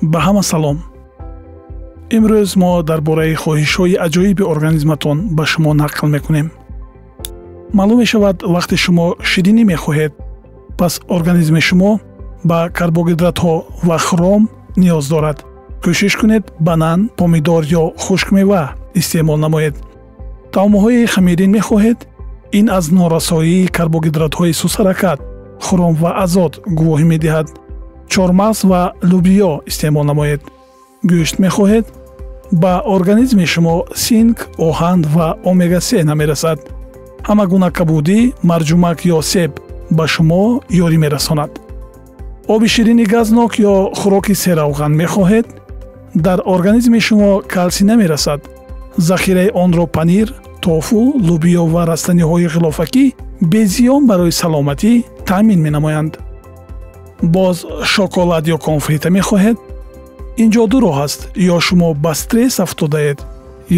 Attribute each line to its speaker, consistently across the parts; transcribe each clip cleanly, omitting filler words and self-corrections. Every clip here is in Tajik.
Speaker 1: Ба ҳама салом. Имрӯз мо дар бораи хоҳишҳои аҷоиби организматон ба шумо нақл мекунем. Маълум мешавад, вақте шумо ширинӣ мехоҳед, пас организми шумо ба карбогидратҳо ва хром ниёз дорад. Кӯшиш кунед банан, помидор ё хушкмева истеъмол намоед. Таомҳои хамирин мехоҳед? Ин аз норасоии карбогидратҳои сусҳаракат, хром ва азот гувоҳӣ медиҳад. Чормағз ва лӯбиё истеъмол намоед. Гӯшт мехоҳед? Ба организми шумо синк, оҳан ва омега-3 намерасад. Ҳама гуна кабудӣ, марҷумак ё себ ба шумо ёрӣ мерасонад. Оби ширини газнок ё хӯроки серавған мехоҳед? Дар организми шумо калсий намерасад. Захираи онро панир, тофу, лӯбиё ва растаниҳои ғилофакӣ безиён барои саломатӣ таъмин менамоянд. Боз шоколад ё конфета мехоҳед? Ин ҷо ду роҳ аст: ё шумо ба стресс афтодаед,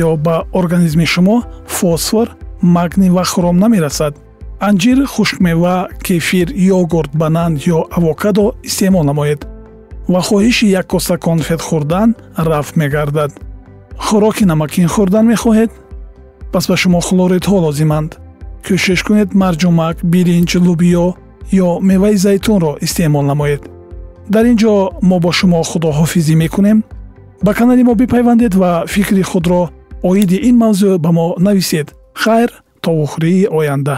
Speaker 1: ё ба организми шумо фосфор, магний ва хром намерасад. Анҷир, хушкмева, кефир, йогурт, банан ё авокадо истеъмол намоед ва хоҳиши як коса конфет хӯрдан рафъ мегардад. Хӯроки намакин хӯрдан мехоҳед? Пас ба шумо хлоридҳо лозиманд. Кӯшиш кунед марҷумак, биринҷ, лӯбиё ё меваи зайтунро истеъмол намоед. Дар ин ҷо мо бо шумо худоҳофизӣ мекунем. Ба канали мо бипайвандед ва фикри худро оиди ин мавзӯъ ба мо нависед. Хайр, то вохӯрии оянда.